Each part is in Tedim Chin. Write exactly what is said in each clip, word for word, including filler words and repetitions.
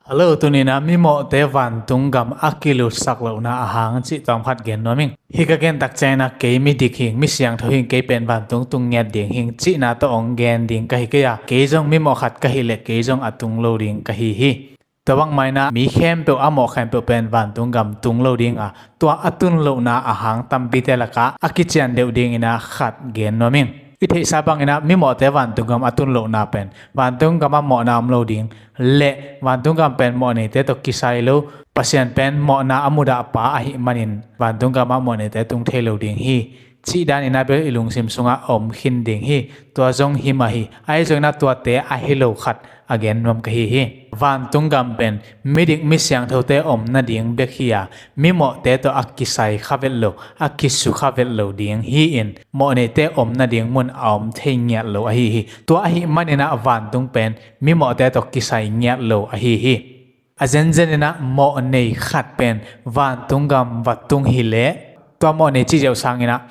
Hello, tuni-in ah mimawhte vantung gam a kilutsak lohna ahang cih tawmkhat gen nuam ing. Hih ka gen tak ciangin ah kei midik hing, mi siangtho hing, kei pen vantung tung ngiat ding hing cihna tawh hong gen ding ka hi kei a, kei zong mimawh khat ka hih leh kei zong a tung lo ding ka hi hi. Tua bangmah in ah mi khempeuh a mawh khempeuh pen vantung gam tung lo ding a, tua a tun lohna ahang tampite lakah a kician deuh dingin ah khat gen nuam ing. I theihsa bangin ah mimawhte vantung gam a tun lohna pen vantung gam ah mawhna om lo ding le vantung gam pen mawhneite tawh kisai lo, Pasian pen mawhna a mudah pa ahih manin vantung gam ah mawhneite tung thei lo ding hi cih danin ah bel i lungsim sungah om khin ding hi. Tua zong hi mah hi. Ahi zongin ah tuate a hi lo khat a gen nuam ka hi hi. Vantung gam pen midik mi siangthote om nading bek hi a, mimawhte tawh a kisai kha vet lo, a kisu kha vet lo ding hi-in, mawhneite om nading mun a om thei ngiat lo ahi hi. Tua ahih manin ah vantung pen mimawhte tawh kisai ngiat lo ahi hi. A zenzen in ah mawhnei khat pen vantung gam va tung hi leh, tua mawhnei cih ziau sangin ah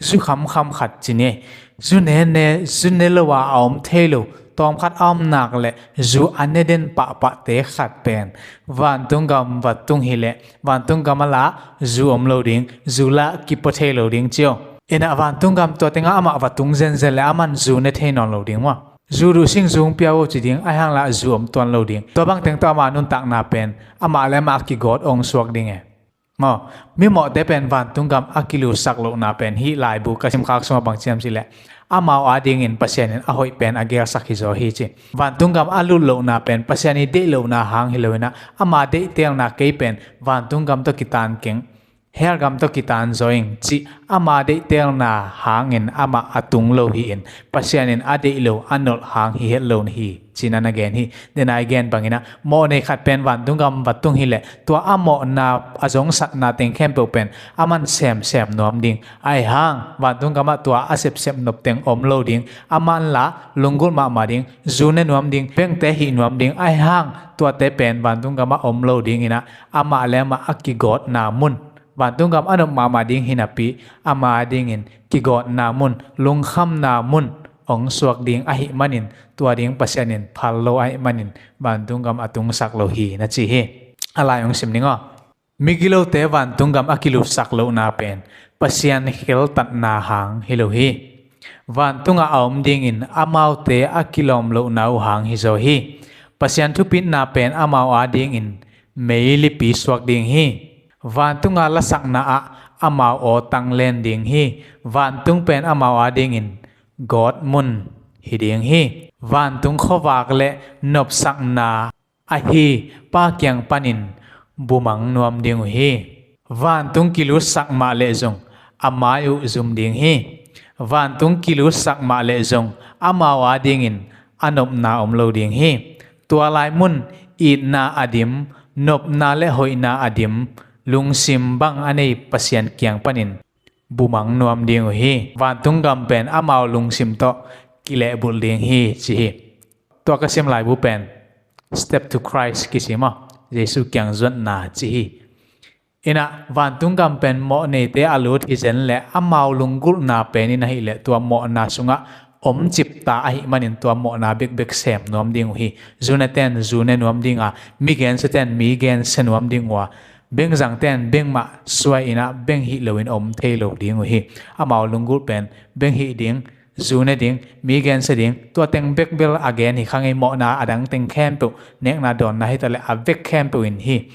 zu khamkham khat ci ni, zu nene, zu ne lo a a om thei lo, tawmkhat a om nak leh zu a ne den pahpahte khat pen vantung gam va tung hi leh, vantung gam ah lah zu om lo ding, zu lah kipua thei lo ding ci o. In ah vantung gam tua tengah amah va tung zenzen leh aman zu ne thei nawn lo ding maw? Zu duh sing, zu hong pia o ci ding, ahi hang lah zu om tuan lo ding. Tua bangteng tawh ama nuntakna pen amah le amah a kigawt hong suak ding e. Maw, mimawhte pen vantung gam a kilutsak lohna pen hih laibu ka simkhak sungah bang ci hiam cih leh, amau adingin Pasian in a hoih pen a gelsak hi zaw hi ci. Vantung gam a lut lohna pen Pasian i deih lohna hang hi lo in ah, ama deihtelna kei pen vantung gam tawh kitan keng, hell gam tawh kitan zaw ing cih ama deihtelna hangin amah a tung lo hi-in, Pasian in a deih lo a nolh hang hi het lo hi ci-in ah na gen hi. Dena i gen bangin ah mawhnei khat pen vantung gam va tung hi leh, tua a mawhna a zongsatna teng khempeuh pen aman semsem nuam ding. Ahi hang vantung gam ah tua a sepsep nop teng om lo ding. Aman lah lunggulh mahmah ding, zu ne nuam ding, bengte hih nuam ding. Ahi hang tuate pen vantung gam ah om lo dingin ah, amah le amah a kigawtna mun, vantung gam a nop mahmah ding hi napi, ama adingin kigawtna mun, lungkhamna mun hong suak ding ahih manin, tua ding Pasian in phal lo ahih manin vantung gam a tungsak lo hi na ci hi. A lai hong sim ning aw. Migilote vantung gam a kilutsak lohna pen Pasian kheltatna hang hi lo hi. Vantungah a om dingin amaute a kilawm lohna uh hang hi zaw hi. Pasian thupitna pen amau adingin meilipi suak ding hi. Vantunga lasakna ah amau aw tanglen ding hi. Vantung pen amau adingin gawt mun hi ding hi. Vantung khuavak le nopsakna ahi Pa kiang panin bumang nuam ding uh hi. Vantung kilutsak mah leh zong a mai uh zum ding hi. Vantung kilutsak mah leh zong amau adingin a nopna om lo ding hi. Tua lai mun itna a dim, nopna le hoihna a dim, lungsim bang a nei Pasian kiang panin bumang nuam ding uh hi. Vantung gam pen amau lungsim tawh kilehbulh ding hi ci hi. Tua ka sim laibu pen Step to Christ kici maw, Jesu kiang zuatna ci hi. In ah vantung gam pen mawhneite a lut hi zen leh, amau lunggulhna pen in ahih leh tua mawhna sungah om cipta ahih manin tua mawhna bekbek sem nuam ding uh hi. Zu neten zu ne nuam ding a, mi gensiaten mi gensia nuam ding uh a, bengzangten bengmah suai in ah beng hih loin om thei lo ding uh hi. Amau lunggulh pen beng hih ding, zu ne ding, mi gensia ding, tua teng bek bel a gen hi kha ngei. Mawhna a dang teng khempeuh, nekna dawnna hi ta leh a vek khempeuh in hi.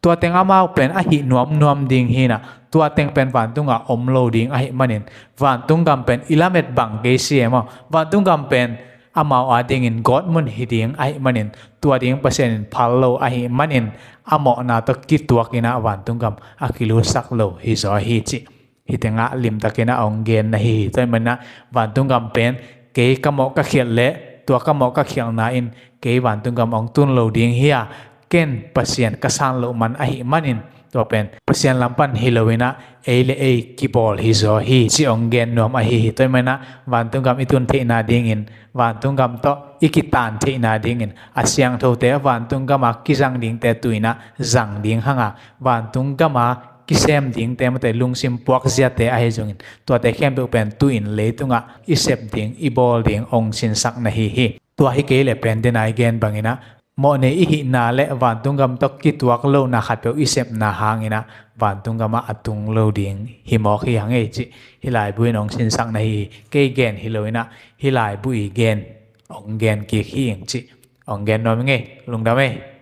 Tua teng amau pen a hih nuamnuam ding hi in ah, tua teng pen vantungah om lo ding ahih manin, vantung gam pen i lamet bang kei si e maw? Vantung gam pen amau adingin gawtmun hi ding ahih manin, tua ding Pasian in phal lo ahih manin, a mawhna tawh kituak in ah vantung gam a kilutsak lo hi zaw hi cih hih tengah limtakin ah hong gen na hi hi. Tua ahih manin ah vantung gam pen kei ka mawh ka khialh leh, tua ka mawh ka khialhna in kei vantung gam hong tun lo ding hi a, ken Pasian ka san loh man ahih manin, tua pen Pasian lam pan hi lo in ah ei le ei kibawl hi zaw hi cih hong gen nuam ahi hi. Tua ahih manin ah vantung gam i tun theihna dingin, vantung gam tawh i kitan theihna dingin, a siangthote vantung gam a kizang dingte tu in ah zang ding hang a, vantung gam a kisem dingte, mate lungsim puakziate ahi zongin, tuate khempeuh pen tu in leitungah i sep ding, i bawl ding hong sinsak na hi hi. Tua hi kei leh pen dena i gen bangin ah, mawhnei i hihna le vantung gam tawh kituak lohna khatpeuh i sepna hangin ah vantung gamah a tung lo ding hi mawk hi hang ei cih hih laibu in hong sinsak na hi. Kei gen hi lo in ah hih laibu i gen, hong gen kik hi ing cih hong gen nuam ing ei. Lungdam ei.